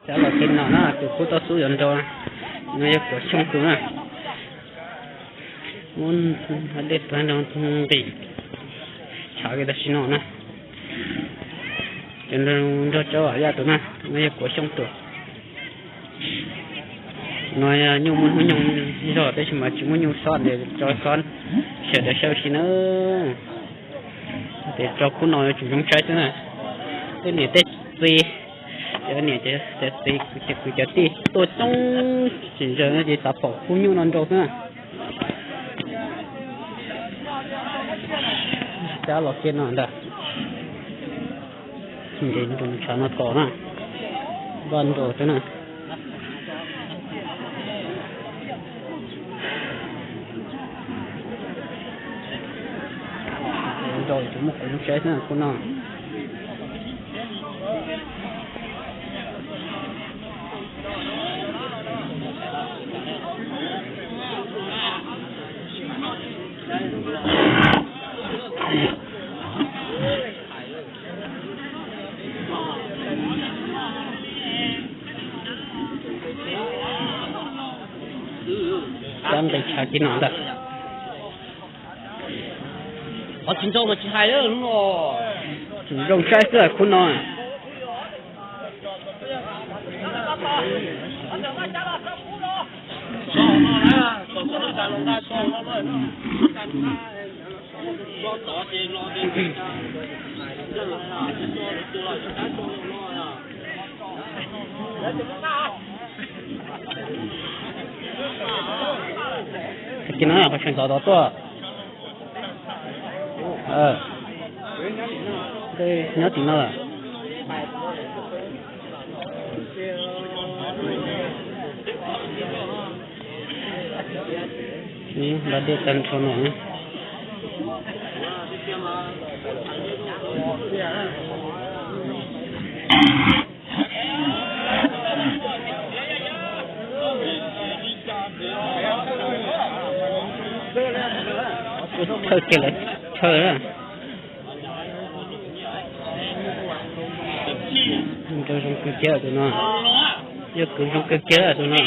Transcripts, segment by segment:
Cov los kiag no na, tus khub toj xub yuav nrau no yog Kuam Xyooj tus na. Muab dej tuag nrog nqis, tshav kiag tam sim no na. Cov nrog Tsab Vam Yaj tus na, no yog Kuam Xyooj tus. No nyuj muaj hnub nyoog zog tab sis mas tsis muaj nyuj xob, tso xob sawv daws saib ua si na. Ces tso khub no yuav tsum zoo saib xwb na. Tej niam tej txiv, cov niam cov txiv, cov kwv cov tij tuaj coob tsis ntsaws no ces xav pom khub nyuj no nrau xwb na. Cab los kiag no ntag. Nce nroos tshav no tos na, vaj nrau xwb na. Nrau tsis muaj qhov zoo saib xwb na khub no. Cab nqis tshav kiag no ntag. Qhov tsis nrau los tsis hais, tsis zoo saib xwb khub no. Kiag no qhov tseem ntxov tod tuaj. Nyob tim no lawm. Nqa dej tag nrho no. Thawj kiag lawv thawj na. Nrau zoo kawg kiag tus no. Yog kwv zoo kawg kiag tus no.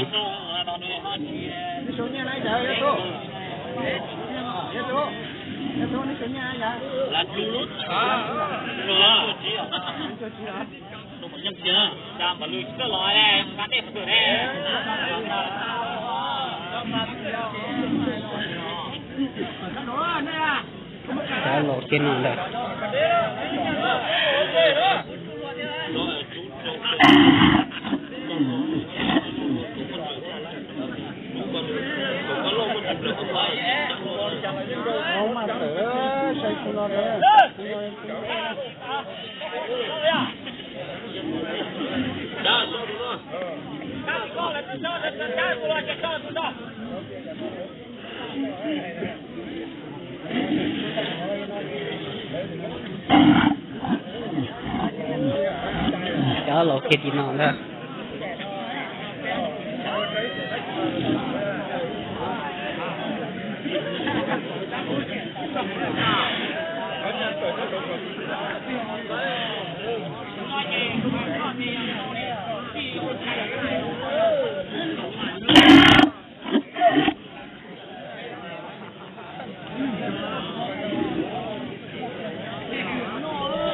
Cab los kiag no ntag. Cab los kiag tim no ntag.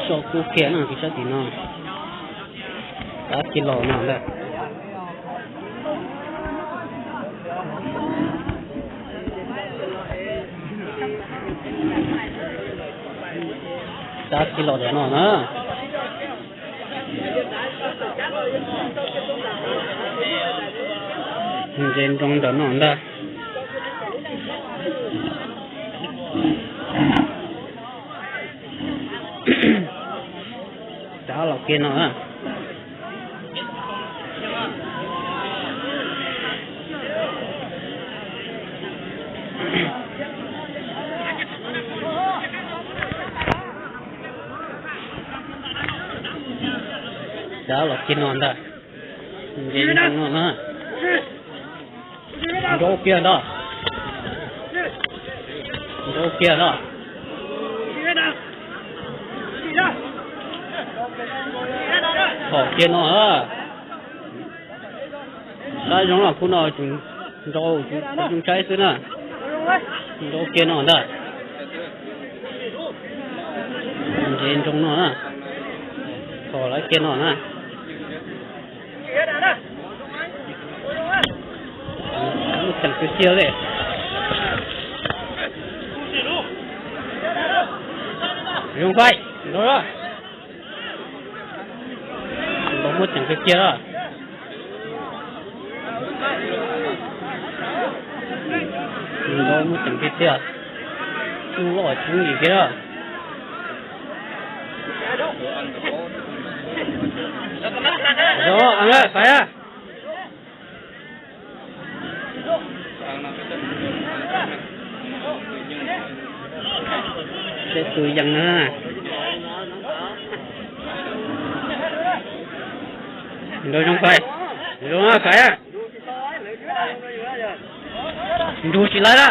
Sau kub kiag no, kub sab tim no. Cab kiag los no ntag. Cab kiag los ntawm no na. Ntse nroo ntawm no ntag. Cab los kiag no na. Cab los kiag no ntag. Nrau kiag ntag. Nrau kiag ntag. Txhom kiag no. Zoo los khub no tseem nrau, tseem tshaib xwb na. Nrau kiag no ntag. Ntses nroo no na. Tho lawv kiag no na. Muaj ceem tiag tiag li. Zoo faib nrau, nrau muaj ceem tiag tiag. Nrau muaj ceem tiag tiag. Tub loj tsis lim kiag. Zoo, faib a. Seb tus yees na. Nrau zoo faib, zoo faib a. Nrug tsis lawv na.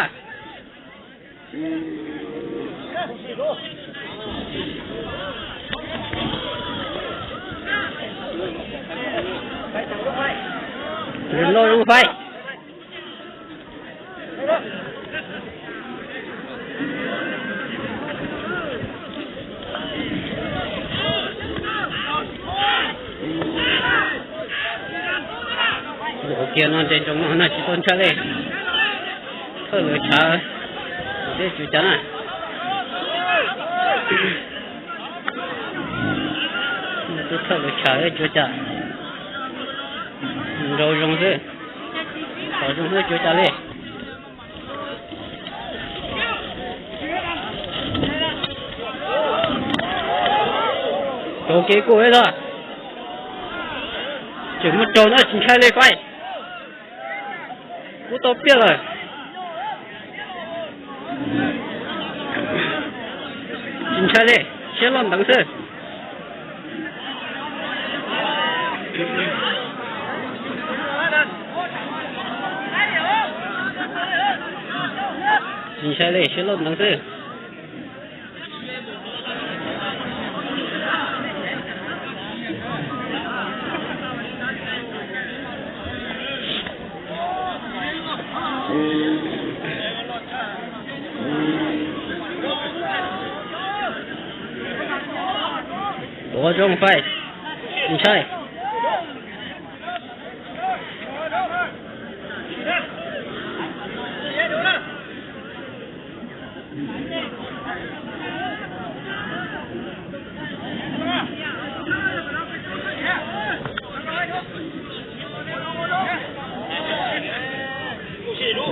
Zoo faib. Ua kiag no ntses nroo no na tsis tau ntshai li. Thawj lawv tshav, teb tsuav cas na. Tub thawj lawv tshav tsuav cas. Nrau zoo xwb. Tho zoo xwb tsuav cas li. Raug kev kuj ib tog. Tseem muaj raug na tsis ntshai li faib. Kuv tau piaj lawm. Tsis ntshai li, siab loj nteev xwb. Tsis ntshai li, siab loj nteev xwb. Tuav zoo faib, tsis ntshai.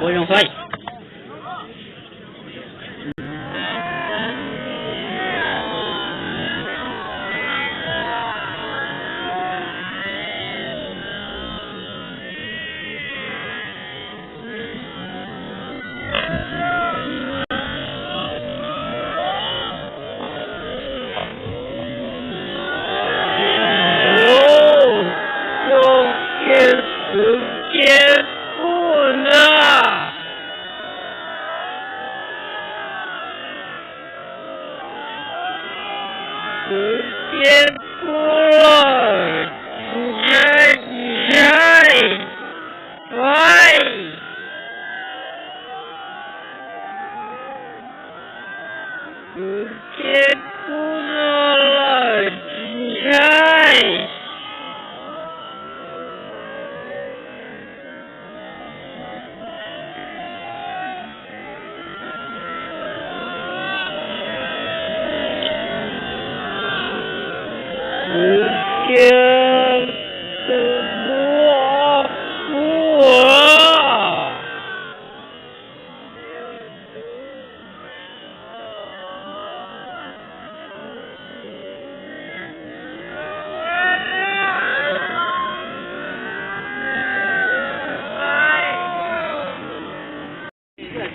Ua zoo faib. Kwv tij pub lawm, ntshai, ntshai, faib. Kwv tij pub lawm, ntshai.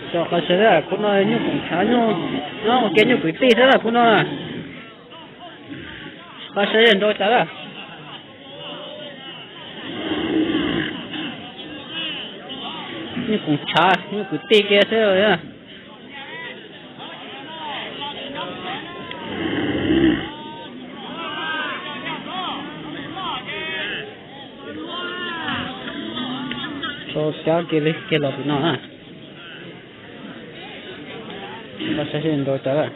Tso qhov sawv daws, khub no nyuj koom tshav, nyob ua ke nyuj kwv tij xwb na khub no. Qhov sawv daws nrau cas lawm. Nyuj koom tshav, nyuj kwv tij kiag xwb. Tau cab kiag li kiag los tim no na. Los saib seb nrau cas.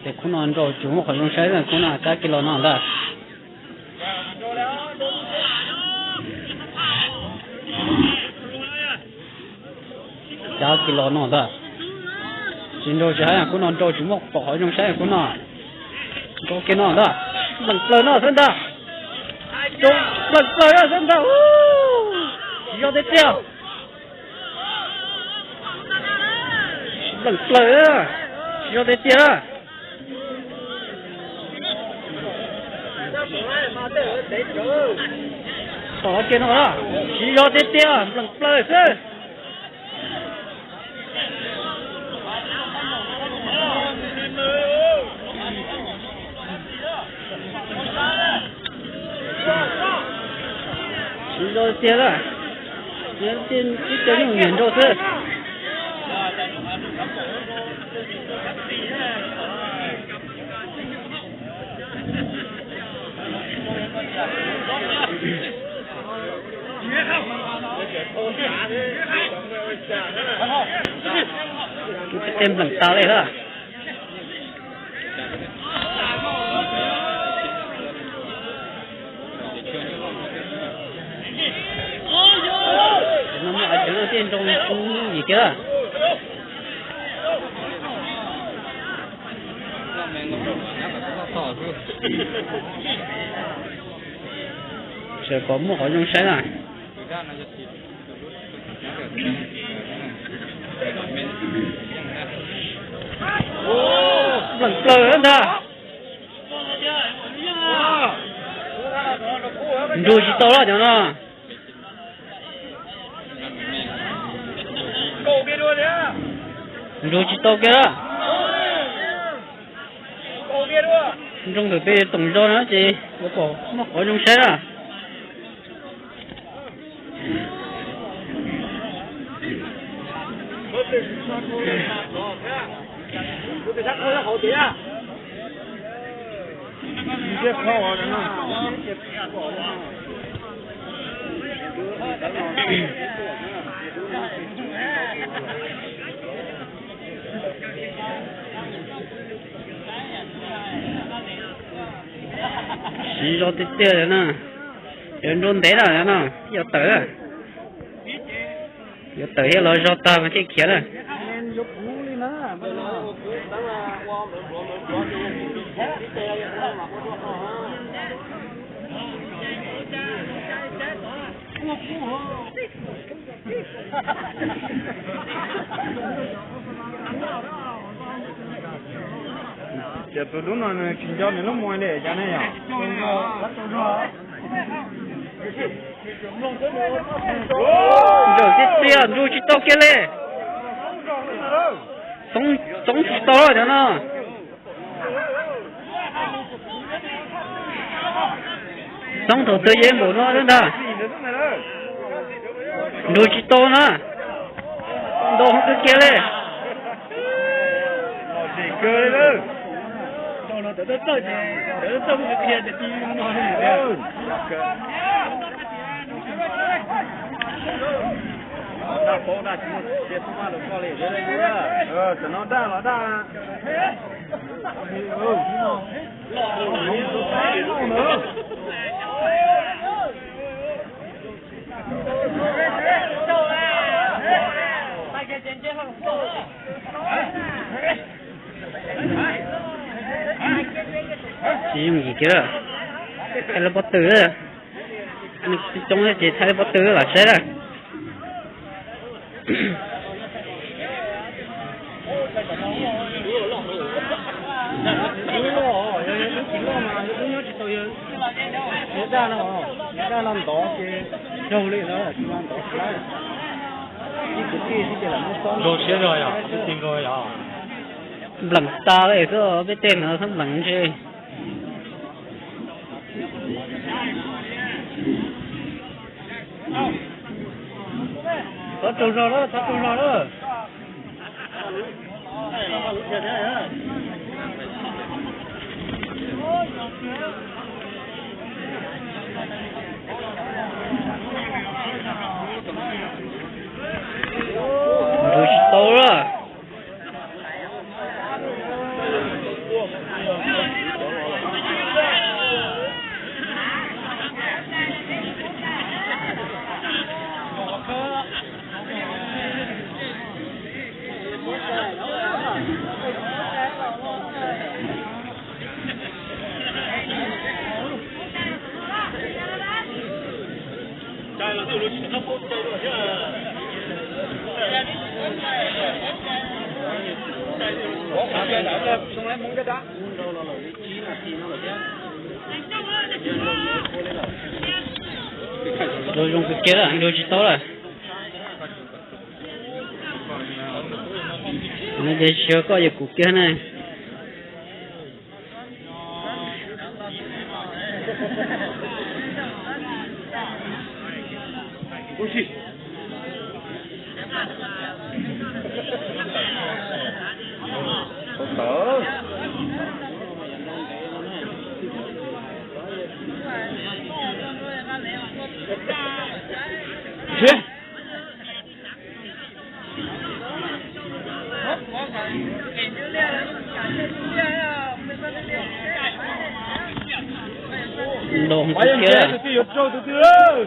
Tes khub no nrau tsis muaj qhov zoo saib, khub no cab kiag los no ntag. Cab kiag los no ntag. Tsis nrau tsis haib, khub no nrau tsis muaj pom qhov zoo saib khub no. Nrau kiag no ntag. Nplees plaws no xwb ntag. Nplees plaws xwb ntag. Tsis zoo tiag tiag. Nplees plaws, tsis zoo tiag tiag. Tom kiag no, tsis zoo tiag tiag, nplees plaws xwb. Tsis zoo tiag lawm, ib co nyuj nyiam nrau xwb. Tej nplees tas li lawm. No muaj cov no thiaj nrau kub yim kiag. Tsis pom muaj qhov zoo saib na. Nplees plaws ntag. Nrug tsis tau cov no. Nrug tsis tau kiag lawm. Nrug ntawm peb toom zog no ces ua kom muaj qhov zoo saib na. Siv zog tiag tiag na. Cov nrau ntev lawm no, yuav tawm. Yuav tawm thiab los zog tag mas thiaj khiav na. Ces tus dub no nws tsis nco nws lub muag li cas ne yom. Ntsaum tiag tiag, nrug tsis tau kiag li. Txoob tsis tau cov no. Txoob thaum twg yeej npaum no xwb ntag. Nrug tsis tau na. Ntau kawg kiag li. Tam no daj los daj. Tsis yooj yim kiag, thaij lub pob tw, coob ces thaij lub pob tw los saib lawm. Daj no, daj no ntov ces raug li no, ntov. Zoo siab zog yog, tij nkaus yog. Nplees tas li xwb, peb tej no xwb nplees ntshe. Thov raug zog lawm, thov raug zog lawm. Zoo zoo kawg kiag lawm, dua tsis tau lawm. Ces koj yog kuv kiag na. Nrau hwv tiag.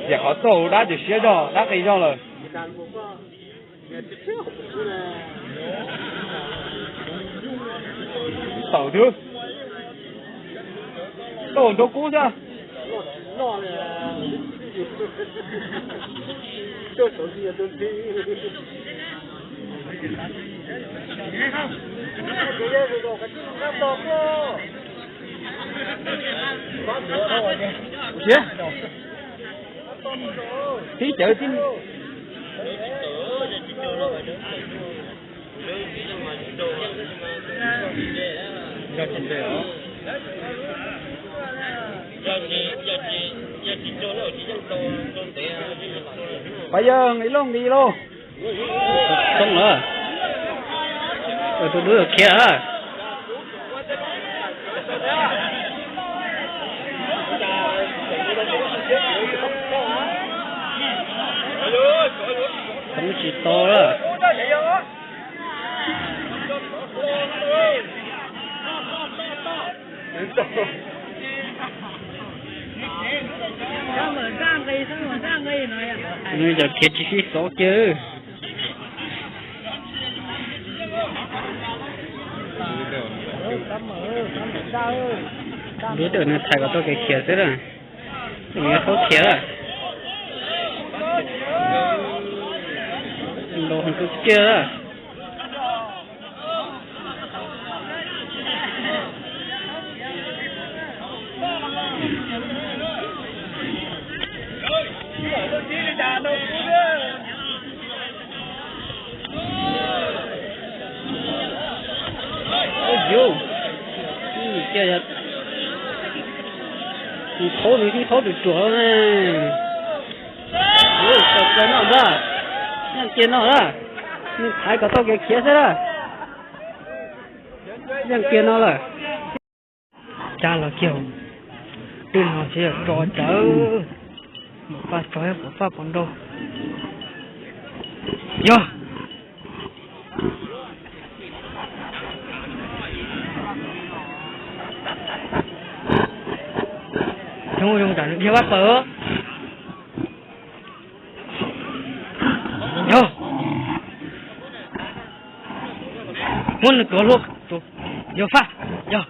Yam qhov txaug dab ces siab zog, dab qis zog lawm. Tawm twb tau nrov kub xwb. Tib cawv tib. Pab yawg ib loj nqis lauj. Toob lawm. Tus dub khiav. Toob tsis tau lawm. Nws cov khiav tsis sib xov kiag. Lub tawm nws thaiv kom tau kev khiav xwb na. Nws thaub khiav. Ntaus hov tus kiag. Yus, cia thaub nws tib thaub tus ruam na. Tawm plaws no ntag. Yeej kiag no lawm. Nws thaiv kom tau kev khiav xwb lawm. Yeej kiag no lawm. Cab los kiag, twb no xyov yog tso tsawv, mus faj tso, mus faj pos nrau. Yog. Zoo zoo tam yog pab pawg. Yog. Muab nws tuav hlua, yog faj, yog.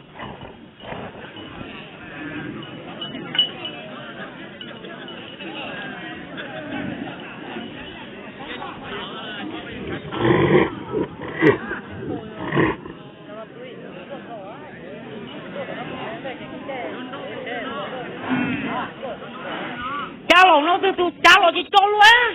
Cab los no twg tus cab los tsis tso luaj.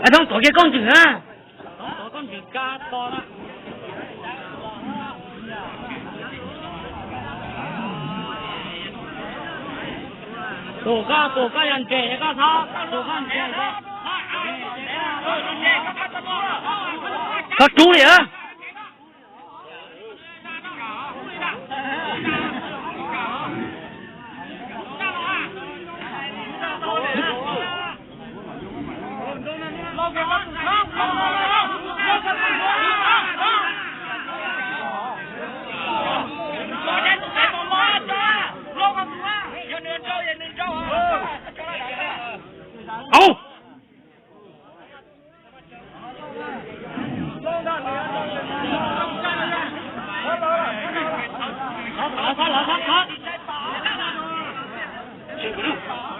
Thoob tuav kiag koj ntswg na. Tus koj, tus koj yog ntseg koj txhob, tus koj ntseg. Koj rub li a. Au!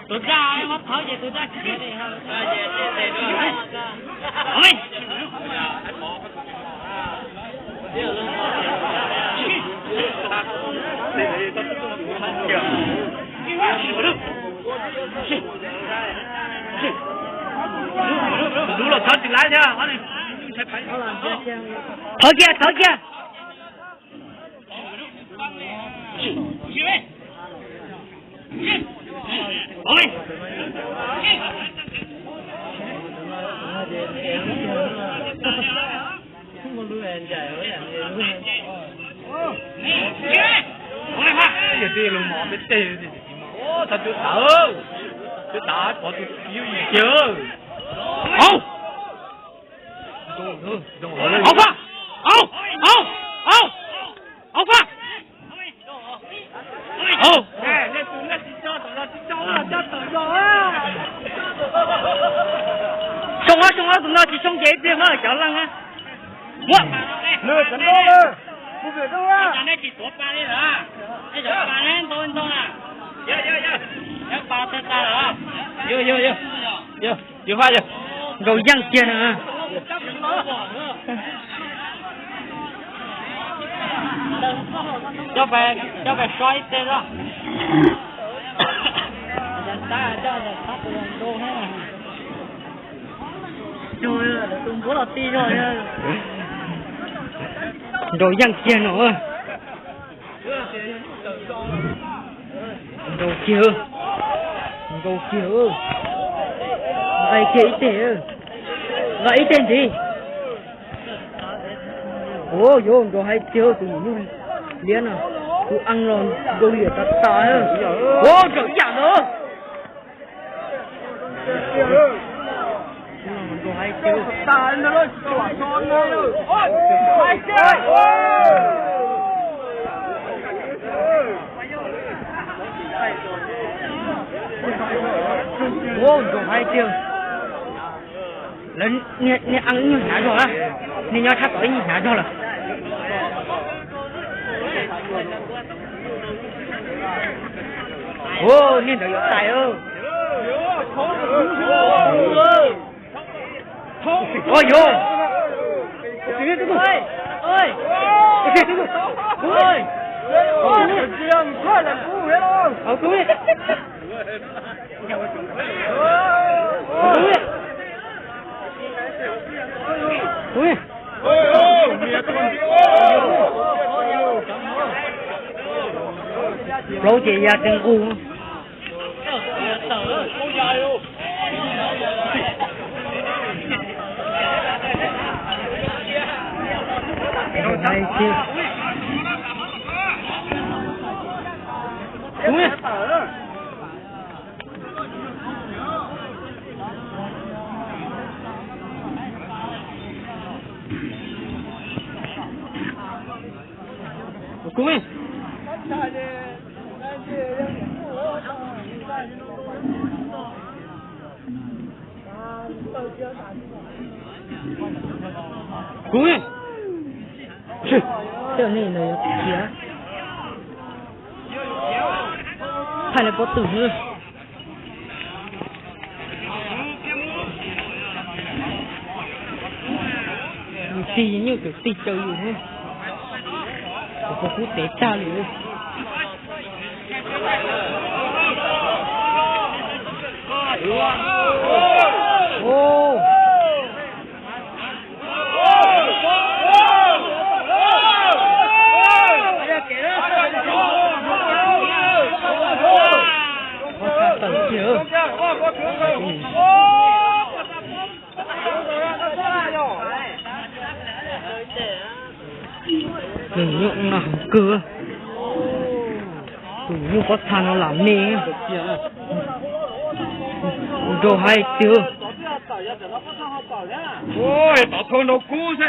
Tus daj muab thawb ces tus daj khiav li. Tus dub los thawb tsis laib thiab. Thawb kiag, thawb kiag. Yog tij lug mov peb teg, txhob twb tav, twb tav pov tus yub yim kiag. Au! Au faj! Au! Au! Au! Au faj! Au! Soo, soo tus no tsis soo ces ib pliag muab cov leej na. Ua, nej tsis tuav pa li lawm, nej cov pa ne ntau ntau na. Yog pa tag tag lawm. Yog, yog, yog, yog, yog, yog, nkaus yeej kiag na. Coj pais so ib teg los. Nkaus yeej kiag no. Nkaus kiag, nkaus kiag, nqaij kiag ib teg, nqa ib teg ntxiv. Ua yuav nkaus hais tiag tus nyuam nyuj liab no, tus ees los nkaus liam tas tas. Ua nraum ib yam ntawd. Nkaus hais tiag. Ua nkaus hais tiag. Lawv niag ees ib nyuag hnyav zog, niag nyob sab tod ib nyuag hnyav zog lawm. Ua, niag ntawd yuav tais. Ua yog. Plaub ces ya tsees nqug. Kuv, tej nej no yuav khiav, thaij lawv pob tw xwb. Yus tig nyuj tus tig caw yus, kuv kub tev tag li. Nws nyuj no heev kawg. Tus nyuj pob txha no lam me. Nrau hais tiag. Tom thau nrau kub xwb.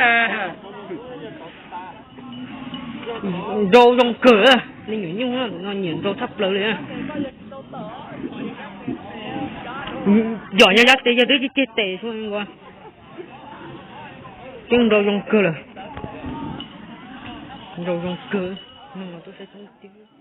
Nrau zoo kawg. Me nyuam nyuj no nyiam nrau tshaj plaws li. Yog yog yab tes yog twb cig ceg tes xwb nkaus. Twb nrau zoo kawg lawm. Nrau zoo kawg. Neeg no twb saib coob tiag.